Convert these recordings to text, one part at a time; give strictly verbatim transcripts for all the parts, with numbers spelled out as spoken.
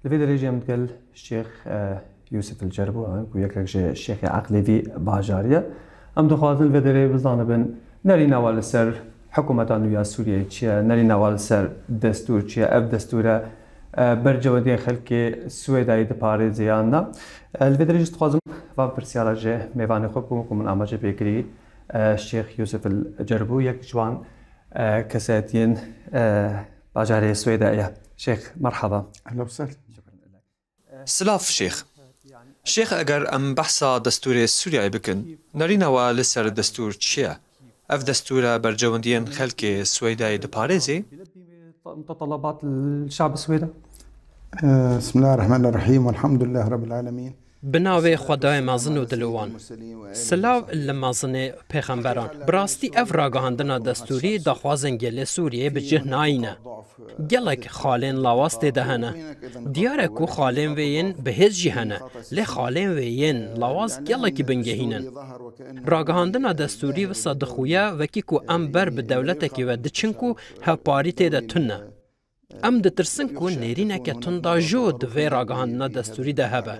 Li vê derê jî em digel Şêx, e, Yûsif El Cerbû, e, ku yekek ji şêxê eqlê vî bajarî ye. Em dixwazin li vê derê bizanibin nerîna we li ser hikûmeta nû ya Sûriyeyê çi ye, nerîna we li ser destûr çi ye, ev destûr e, e, bercewendiyên xelkê Swêdayê diparêze yan na. E, li vê derê jî dixwazim van pirsyara ji mêvanê xwe bikim ku min amaje pê kirî, e, Şêx Yûsif El Cerbû, yek ji wan, e, kesayetiyên, e, bajarê Swêdayê ye. Şêx, merhaba. Ehlen ve sehlen. Silav Şêx. Şêx, eger em behsa destûrê Sûriyeyê bikin, nerîna we li ser destûr çi ye? Ev destûr e bercewendiyên xelkê Swêdayê diparêzê? متطلبات الشعب السويدي. بسم الله الرحمن الرحيم والحمد لله رب العالمين. Bi navê Xwedayê mezin û dilowan. Silav li mezinê pêxemberan. Bi rastî ev ragihandina destûrî daxwazên gelê Sûriyeyê bi cih nayîne. Gelek xalên lawaz tê de hene. Diyar e ku xalên vê yên bi hêz jî hene, lê xalên vê yên lawaz gelekî bingehîn in. Ragihandina destûrî wisa dixuye wekî ku em ber bi dewletekê ve diçin ku hevparî tê de tune. Em ditirsin ku nêrîneke tundajo di vê ragihandina destûrî de hebe.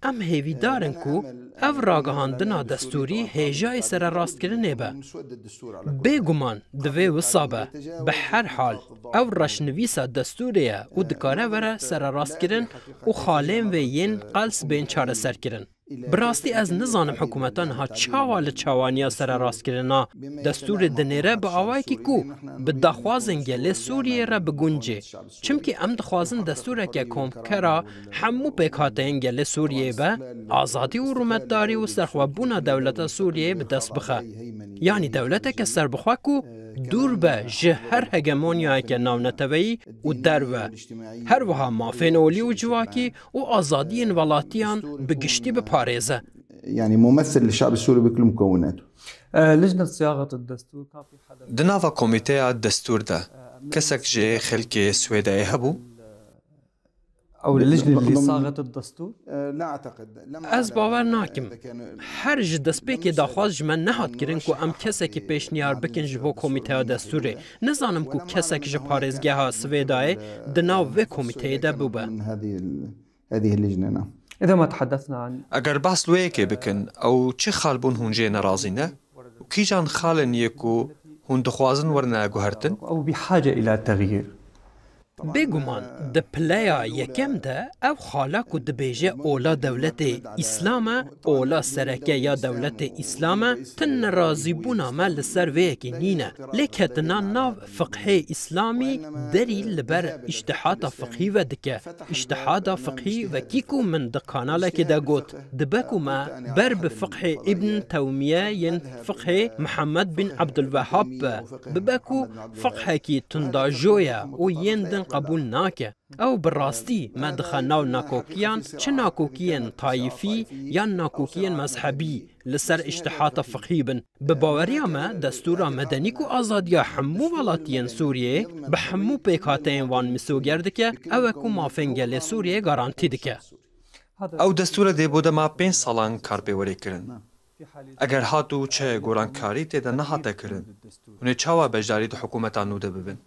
Em hêvîdar in ku ev ragihandina destûrî hêjayî sererastkirinê be. Bêguman divê wisa be. Bi her hal, ew reşnivîsa destûrê ye û dikare were sererastkirin û xalên vê yên qels bên çareserkirin. Bi rastî ez nizanim hikûmeta niha çawa li çawaniya sererastkirina destûrê dinêre bi awayekî ku bi daxwazên gelê Sûriyê re biguncê. Çimkî em dixwazin destûreke komkera hemû pêkhateyên gelê Sûriyeyê be, azadî û rûmetdarî û serxwebûna dewleta Sûriyeyê bi dest bixe. Yanî dewleteke serbixwe ku dûr be ji her hegemonyayeke navneteweyî û derve. Her wiha mafên olî û civakî û azadiyên welatiyan bi giştî biparêze. يعني ممثل للشعب السوري بكل مكوناته. لجنة صياغة الدستور كان في حدا Di nava komîteya destûr de kesek ji xelkê Swêdayê hebû? أو اللجنة اللي صاغت الدستور؟ Ez bawer nakim. Her ji destpêkê daxwaz ji me nehat kirin ku em kesekî pêşniyar bikin ji bo komîteya destûrê. Nizanim ku kesek ji parêzgeha Swêdayê di nav vê komîteyê de bûbe. هذه اللجنة، نعم. إذا ما تحدثنا عن Eger behs li wê yekê bikin, ew çi xal bûn hûn jê nerazî ne? Û kîjan xal in yê ku hûn dixwazin werine guhertin? أو بحاجة إلى تغيير؟ Bêguman, di pileya yekem de ev xala ku dibêje ola dewletê Îslam e, ola sereke ya dewletê Îslam e, ti nerazîbûna me li ser vê yekê nîne. Lê ketina nav fiqhê Îslamî derî li ber îştihata fiqhî ve dike. Îştihada fiqhî wekî ku min di kanalekê de got, dibe ku me ber bi fiqhê Îbn Tewmiye yên fiqhê Mihemed bin Ebdulwehab be, bibe ku fiqhekî tundajo ye û yên din qebûl nake. Ew bi rastî me dixe nav nakokiyan, çi nakokiyên tayîfî yan nakokiyên mezhebî li ser îştihata fiqhî bin. Bi baweriya me, destûra medenî ku azadiya hemû welatiyên Sûriyeyê bi hemû pêkhateyên wan misoger dike, ew e ku mafên gelê Sûriyeyê garantî dike. Ew destûre dê bo dema pênc salan kar pê were kirin. Eger hat û çi gorankarî tê de nehate kirin, hûn ê çawa beşdarî di hikûmeta nû de bibin?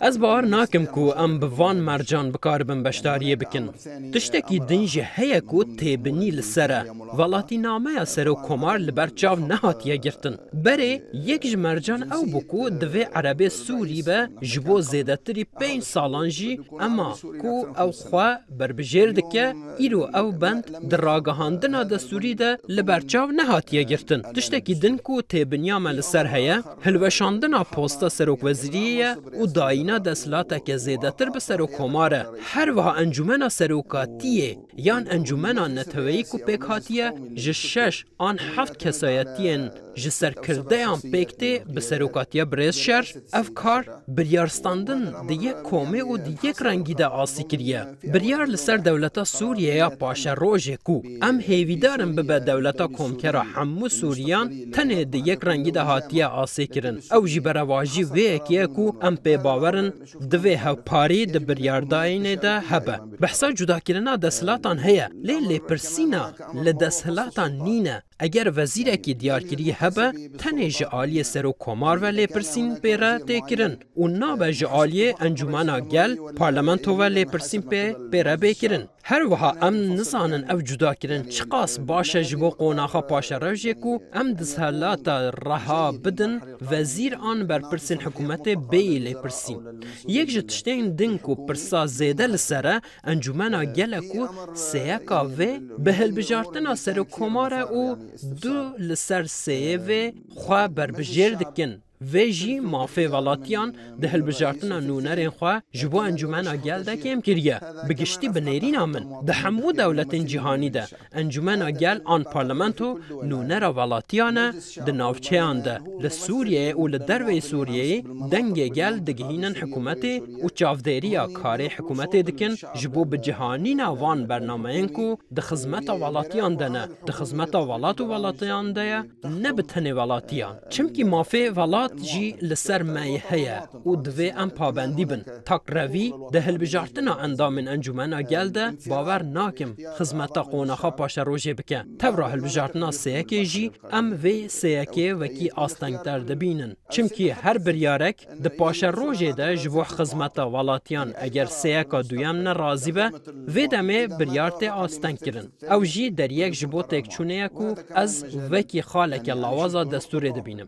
Ez bawer nakim ku em bi van mercan bikaribin beşdariyê bikin. Tiştekî din jî heye ku têbinî li ser e. Welatînameya Serokkomar li ber çav nehatiye girtin. Berê yek ji mercan ew bû ku divê erebê Sûrî be ji bo zêdetirî pênc salan jî, ema ku ew xwe berbijêr dike, îro ew bend di ragihandina destûrî de li ber çav nehatiye girtin. Tiştekî din ku têbiniya me li ser heye, hilweşandina posta serokwezîriyê ye û dayîna desthilateke zêdetir bi serokkomar e. Her wiha Encûmena Serokatiyê yan Encûmena Neteweyî ku pêk hatiye, ji şeş an heft kesayetiyên ji serkirdeyan pêk tê bi serokatiya birêz Şer, ev kar biryarstandin di yek komê û di yek rengî de asî kiriye. Biryar li ser dewleta Sûriye ya paşerojê ku em hêvîdar in bibe dewleta komkera hemû Sûriyan, tenê di yek rengî de hatiye asê kirin. Ew jî berevajî vê yekê ye ku em pê bawer in divê hevparî di biryardayînê de hebe. Behsa cudakirina desthilatan heye, lê lêpirsîna li desthilatan nîne. Eger wezîrekî diyarkirî hebe, tenê ji aliyê serokkomar ve lêpirsîn pê re tê kirin û nabe ji aliyê encûmena gel, parlamento ve lêpirsîn pê, pê re bê kirin. Her wiha em nizanin ev cudakirin çiqas baş e ji bo qonaxa paşerojê ku em dizhelata reha bidin wezîr an berpirsên hikûmetê bêyî lêpirsîn. Yek ji tiştên din ku pirsa zêde li ser e, encûmena gel e ku sêyeka vê bi hilbijartina serokkomar e û du li ser sêyê vê xwe berbijêr dikin. Vê jî mafê welatiyan di hilbijartina nûnerên xwe ji bo encûmena gel de kêm kiriye. Bi giştî bi nêrîna min, di hemû dewletên cîhanî de encûmena gel an parlamento nûnera welatiyan e di navçeyan de, li Sûriyeyê û li derveyî Sûriyeyê dengê gel digihînin hikûmetê û çavdêriya karê hikûmetê dikin ji bo bi cihanîna van bernameyên ku di xizmeta welatiyan de ne, di xizmeta welat û welatiyan de ye, ne bi tenê welatiyan. Çimkî mafê welat jî li ser me heye û divê em pabendî bin. Takrevî di hilbijartina endamên encûmena gel de bawer nakim xizmeta qonaxa paşerojê bike. Tevra hilbijartina sêyekê jî em vê sêyekê wekî astengdar dibînin. Çimkî her biryarek di paşerojê de ji bo xizmeta welatiyan eger sêyeka duyem ne razî be, vê demê biryar tê astengkirin. Ew jî deriyek ji bo têkçûnê ye ku ez wekî xaleke lawaza destûrê dibînim.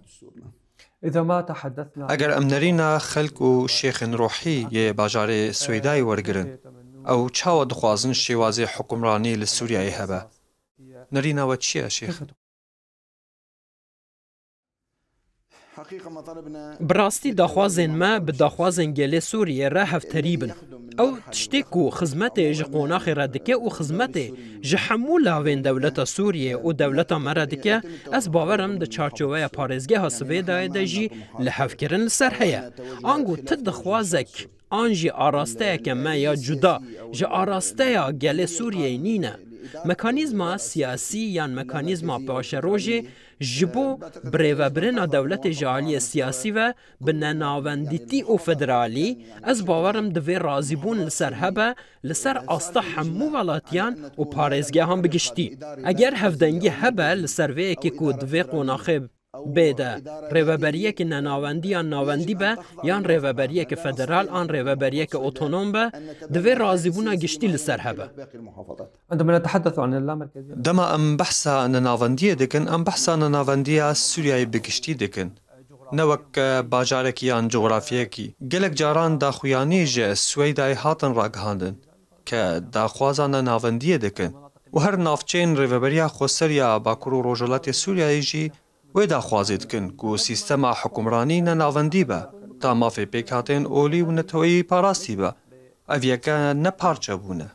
Eger em nerîna xelk û şêxên rohî yê bajarê Swêdayê wergirin, ew çawa dixwazin şêwazê hukimranî li Sûriyeyê hebe? Nerîna we çi ye, şêx? Bi rastî daxwazên me bi daxwazên gelê Sûriyê re hevterî bin. Ew tiştê ku xizmetê ji qonaxê re dike û xizmetê ji hemû lawên dewleta Sûriyê û dewleta me re dike, ez bawer im di çarçoveya parêzgeha Swêdayê de jî lihevkirin li ser heye. Ango ti dixwazek an jî arasteyeke me ya cuda ji arasteya gelê Sûriyeyê nîne. Mekanîzma siyasî yan mekanîzma paşerojê ji bo birêvebirina dewletê ji aliyê siyasî ve bi nenavendîtî û federalî, ez bawer im divê razîbûn li ser hebe, li ser asta hemû welatiyan û parêzgehan bi giştî. Eger hevdengî hebe li ser vê yekê ku divê qonaxê bê de rêveberiyeke nenawendî yan nawendî be, yan rêveberiyeke federal an rêveberiyeke otonom be, divê razîbûna giştî li ser hebe. Dema em behsa nenavendiyê dikin, em behsa nenavendiya Sûriyeyê bi giştî dikin. Ne wek bajarekî yan cografiyekî. Gelek caran daxuyanî ji Swêdayê hatin ragihandin ke daxwaza nenavendiyê dikin û her navçeyên Rêveberiya Xweser ya Bakur û Rojhilatê Sûriyeyê jî wê daxwazê dikin ku sîstema hukimranî nenavendî be, ta mafê pêkhatên olî û neteweyî parastî be. Ev yeke ne parçebûn e.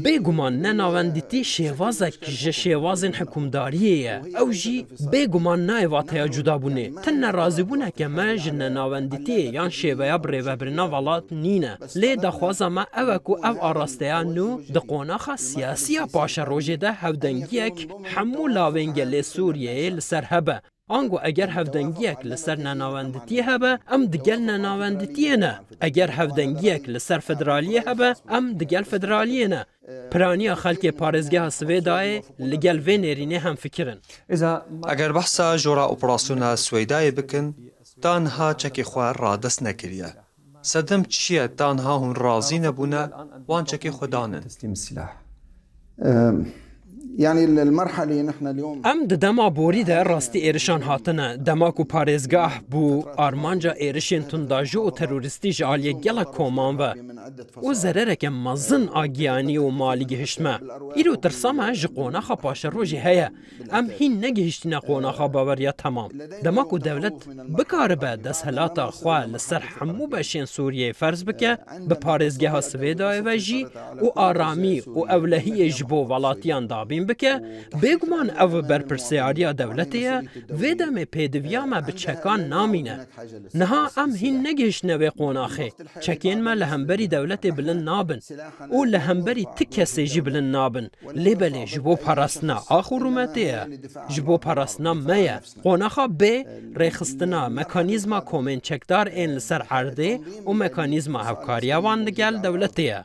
Bêguman nenawendîtî şêwazek ji şêwazên hikûmdariyê ye. Ew jî bêguman nayê vateya cudabûnê. Ti nerazîbûneke me ji nenawendîtiyê yan şêweya birêvebirina welat nîne. Lê daxwaza me ew e ku ev arasteya nû di qonaxa siyasî ya paşerojê de hevdengiyek hemû lawên gelê Sûriyeyê li ser hebe. Ango eger hevdengiyek li ser nenawenditiyê hebe, em digel nenawenditiyê ne. Eger hevdengiyek li ser federaliyê hebe, em digel federaliyê ne. Piraniya xelkê parêzgeha Swêdayê li gel vê nêrînê hemfikir in. Eger behsa jora operasyona Swêdayê bikin, ta niha çekê xwe radest nekiriye. Sedem çi ye ta niha hûn razî nebûne wan çekê xwe danin? Em di dema borî de rastî êrişan hatine, dema ku parêzgah bû armanca êrişên tundajo û terorîstî ji aliyê gelek koman ve û zerereke mezin a giyanî û malî gihişt me. Îro tirsa me ji qonaxa paşerojê heye. Em hîn negihiştine qonaxa baweriya temam. Dema ku dewlet bikaribe desthilata xwe li ser hemû beşên Sûriyeyê ferz bike, bi parêzgeha Swêdayê ve jî û aramî û ewlehiyê ji bo welatiyan dabîn bike, bêguman ev berpirsiyariya dewletê ye, vê demê pêdiviya me bi çekan namîne. Niha em hîn negihiştine vê qonaxê. Çekên me li hemberî dewletê bilind nabin û li hemberî ti kesê jî bilind nabin. Lê belê ji bo parastina ax û rûmetê ye. Ji bo parastina me ye. Qonaxa bê rêxistina mekanîzma komên çekdar ên li ser erdê û mekanîzma hevkariya wan digel dewletê ye.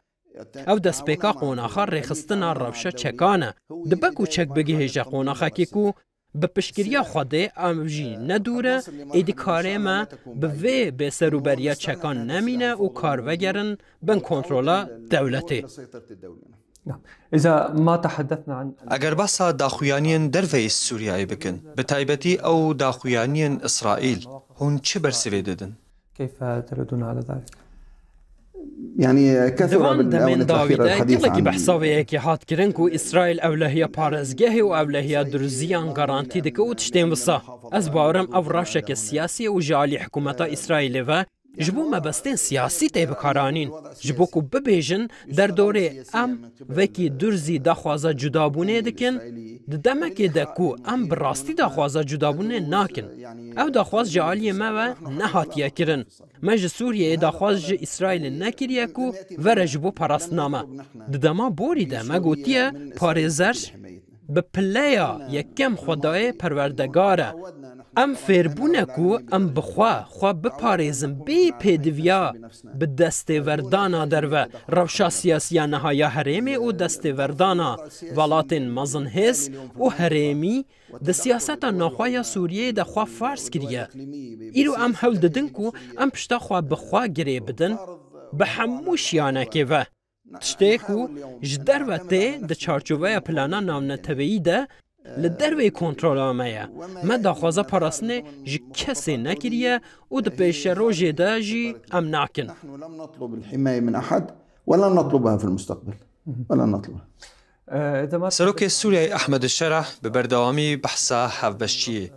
Ew destpêka qonaxa rêxistina rewşa çekan e. Dibe ku çek bigihêje qonaxekê ku bi piştgiriya Xwedê ew jî ne dûr e, êdî karê me bi vê bêserûberiya çekan nemîne û kar vegerin bin kontrola dewletê. نعم. إذا ما تحدثنا عن Eger behsa daxuyaniyên derveyî Sûriyeyê bikin, bi taybetî ew daxuyaniyên Îsraîl, hûn çi bersivê didin? كيف تردون على ذلك؟ يعني كثر Di van بالآونة demên dawî الأخيرة de الحديث gelekî عن behsa vê yekê hat kirin ku Îsraîl ewlehiya parêzgehê û ewlehiya durziyan garantî dike û tiştên wisa. Ez bawer im ev rewşeke siyasî ye û ji alî hikûmeta Îsraîlê ve ji bo mebestên siyasî tê bikaranîn. Ji bo ku bibêjin derdorê em wekî durzî daxwaza cudabûnê dikin, di demekê de ku em bi rastî daxwaza cudabûnê nakin. Ew daxwaz ji aliyê me ve nehatiye kirin. Me ji Sûriyeyê daxwaz ji Îsraîlê nekiriye ku were ji bo parastina me. Di dema borî de me gotiye parêzer bi pileya yekem xwedayê perwerdegare. Em fêr bûne ku em bi xwe xwe biparêzin bê pêdiviya bi destêverdana derve rewşa siyasî ya niha ya herêmê û destêverdana welatên mezinhêz û herêmî di siyaseta navxwe ya Sûriyeyê de xwe farz kiriye. Îro em hewl didin ku em pişta xwe bi xwe girê bidin bi hemû şiyanekê ve. Tiştê ku ji derve tê di çarçoveya plana navneteweyî de li derveyî kontrola me ye. Me daxwaza parastinê ji kesê nekiriye û di pêşerojê de jî em nakin. نحن لم نطلب الحماية من أحد ولن نطلبها في المستقبل. ولن نطلبها. آه، إذا ما Serokê Sûriyeyê Ehmed Şerah bi berdewamî behsa hevbeşçiyê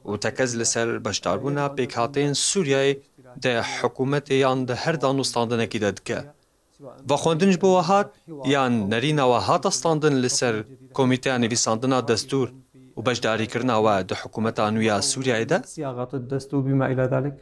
û tekez li ser beşdarbûna pêkhateyên Sûriyeyê di hikûmetê yan di her danûstandinekî de dike. Vexwendin ji bo we hat yan nerîna we hate standin li ser Komîteya Nivîsandina Destûr û beşdarîkirina we di hikûmeta nû ya Sûriyeyê de? صياغة الدستور بما إلى ذلك؟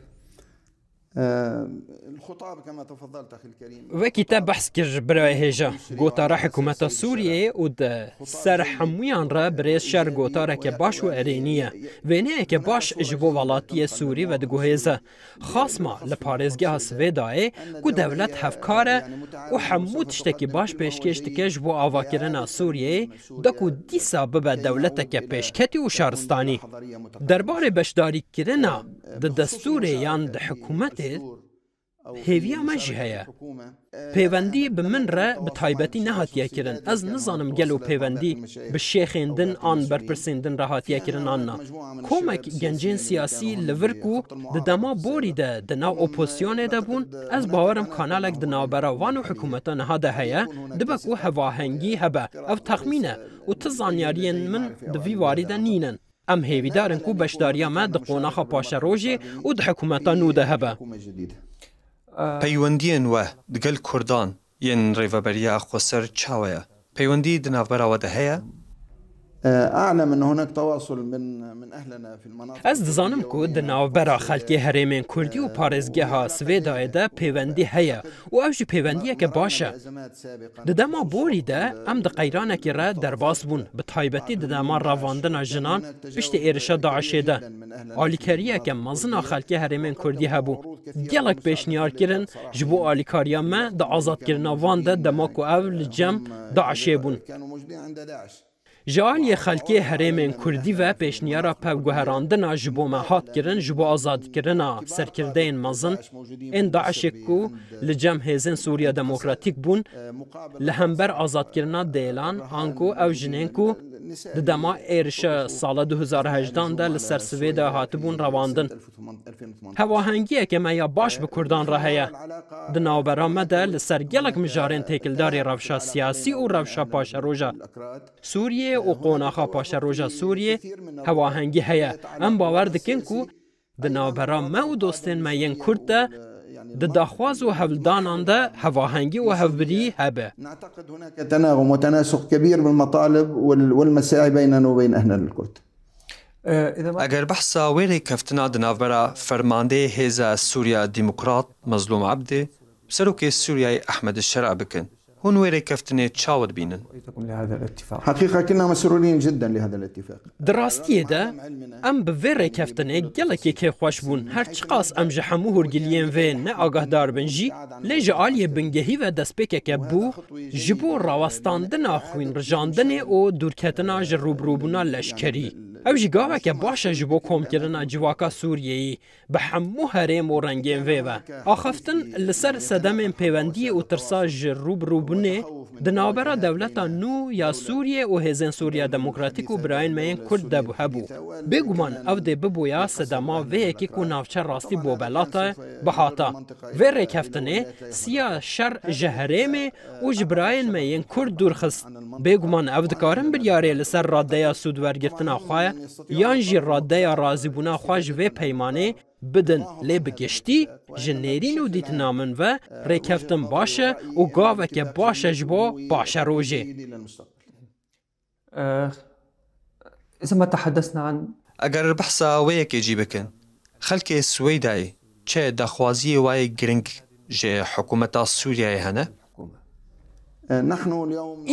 آه، الخطاب كما تفضلت أخي الكريم. Wekî te behs kir birayê hêja, gotara hikûmeta Sûriyeyê û di ser hemûyan re birêz Şer gotareke baş û erênî ye. Wêneyeke baş ji bo welatiyê Sûrî vediguhêze. Xasma li parêzgeha Swêdayê ku dewlet hevkar e û hemû tiştekî baş pêşkêş dike ji bo avakirina Sûriyeyê, da ku dîsa bibe dewleteke pêşketî û şaristanî. Derbarê beşdarîkirina di destûrê yan di hikûmetê, hêviya me jî heye. Pêwendî bi min re bi taybetî nehatiye kirin. Ez nizanim gelo pêwendî bi şêxên din an berpirsên din re hatiye kirin an na. Komek gencên siyasî li vir ku di dema borî de di nav opozisyonê de bûn, ez bawer im kanalek di navbera wan û hikûmeta niha de heye, dibe ku hevahengî hebe. Ev texmîn e û ti zanyariyên min di vî warî de nînin. Em hêvîdar in ku beşdariya me di qonaxa paşerojê û di hikûmeta nû de hebe. Peywendiyên we digel Kurdan yên Rêveberiya Xweser çawa ye? Peywendî di navbera we de heye? أعلم أن هناك تواصل من من أهلنا في المناطق Ez dizanim ku di navbera xelkê herêmên Kurdî û parêzgeha Swêdayê de pêwendî heye û ew jî pêwendiyeke baş e. Di dema borî de em di qeyranekê re derbas bûn, bi taybetî di dema revandina jinan piştî êrişa DAIŞê de. Alîkariyeke mezin a xelkê herêmên Kurdî hebû. Gelek pêşniyar kirin ji bo alîkariya me di azadkirina van de dema ku ev li cem DAIŞê bûn. Ji aliyê xelkê herêmên Kurdî ve pêşniyara pevguherandina ji bo me hat kirin ji bo azadkirina serkirdeyên mezin ên DAIŞê ku li cem hêzên Sûriya Demokratîk bûn, li hember azadkirina dêlan, anku ew jinên ku di dema êrişa sala du hezar hejdan de li ser Swêda hatibûn revandin. Hevahengiyeke me ya baş bi Kurdan re heye. Di navbera me de li ser gelek mijarên têkildarî rewşa siyasî û rewşa paşeroja Sûriyê û qonaxa paşeroja Sûriyê hevahengî heye. Em bawer dikin ku di navbera me û dostên me yên Kurd de di daxwaz û hewldanan de hevahengî û hevbirî hebe. نعتقد هناك تناغم وتناسق كبير بالمطالب وال- والمساعي بيننا وبين أهلنا الكرد. آه، إذا ما Eger behsa wê rêkeftina di navbera fermandeyê Hêza Sûriya Demokrat Mezlûm Ebdê û Serokê Sûriyeyê Ehmed Şer'a bikin, Hûn wê rêkeftinê çawa dibînin? حقيقة كنا مسرورين جدا لهذا الاتفاق. Di rastiyê de em bi vê rêkeftinê gelekî kêfxweş bûn. Her çiqas em ji hemû hûrgiliyên vê ne agahdar bin jî, lê ji aliyê bingehî ve destpêkeke bû ji bo rawestandina xwînrijandinê û dûrketina ji rûbirûbûna leşkerî. Ew jî gaveke baş e ji bo komkirina civaka Sûriyeyî bi hemû herêm û rengên vê ve. Axaftin li ser sedemên pêwendiyê û tirsa ji rûbirûbûnê di navbera dewleta nû ya Sûriyê û Hêzên Sûriya Demokratîk û birayên me yên Kurd de hebû. Bêguman ev dê bibûya sedema vê yekê ku navçe rastî bobelata bihata. Vê rêkeftinê siya şer ji herêmê û ji birayên me yên Kurd dûr xist. Bêguman ev dikarin biryarê li ser radeya sûdwergirtina xwe yan jî radeya razîbûna xwe ji vê peymanê bidin, lê bi giştî ji nêrîn û dîtina min ve rêkeftin baş e û gaveke baş e ji bo paşerojê. آه، إذا ما تحدثنا عن Eger behsa wê yekê jî bikin, xelkê Swêdayê çi daxwaziyê wayê giring ji hikûmeta Sûriyeyê hene?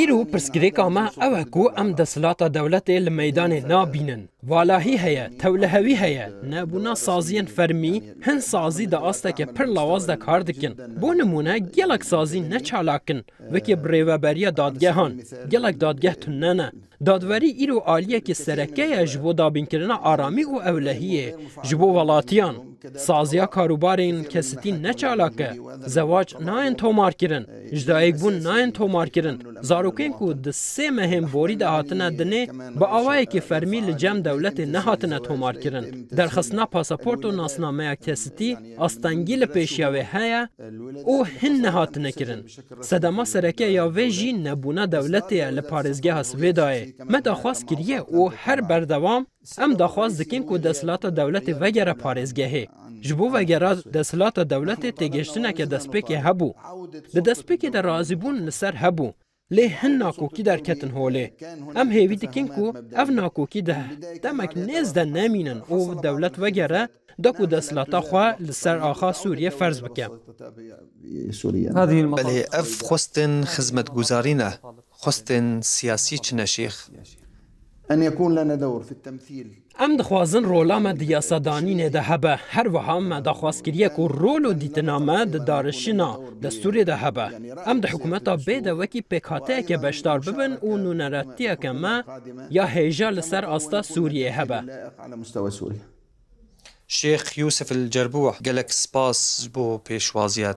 Îro pirsgirêka me ew e ku em desthilata dewletê li meydanê nabînin. Valahî heye, tewlehewî heye, nebûna saziyên fermî, hin sazî di asteke pir lawaz de kar dikin. Bo nimûne, gelek sazî ne çalak in, wekî bi rêveberiya dadgehan. Gelek dadgeh tune ne. Dadwerî îro aliyekî sereke ye ji bo dabînkirina aramî û ewlehiyê ji bo welatiyan. Saziya karûbarên kesitî ne çalak e. Zewac nayên tomarkirin. Ji dayikbûn nayên tomarkirin. Zarokên ku di sê mehên borî de hatine dinê, bi awayekî fermî li cem dewletê nehatine tomarkirin. Derxistina pasaport û nasnameya kesitî astengî li pêşiya wê heye û hin nehatine kirin. Sedema sereke ya vê jî nebûna dewletê ye li parêzgeha Swêdayê. Me daxwaz kiriye û her berdewam em daxwaz dikin ku desthilata dewletê vegere parêzgehê. Ji bo vegera desthilata dewletê têgihiştineke destpêkê hebû. Di destpêkê de razîbûn li ser hebû. Lê hin nakokî derketin holê. Em hêvî dikin ku ev nakokî di demek nêz de nemînin û dewlet vegere da ku desthilata xwe li ser axa Sûriyê ferz bike. هذه المطالب Belê ev xwestin xizmetguzarî ne, xwestin siyasî çi ne şêx? أن يكون لنا دور في التمثيل. Em dixwazin rola me di yasadanînê de hebe. Her wiha me daxwaz kiriye ku rol û dîtina me di darişina destûrê de hebe. Em di hikûmeta bê de wekî pêkhateyeke beşdar bibin û nûneratiyeke me ya hêja li ser asta Sûriyê hebe. لائق على مستوى سوريا. Şêx Yûsif El Cerbûh, gelek spas ji bo pêşwaziya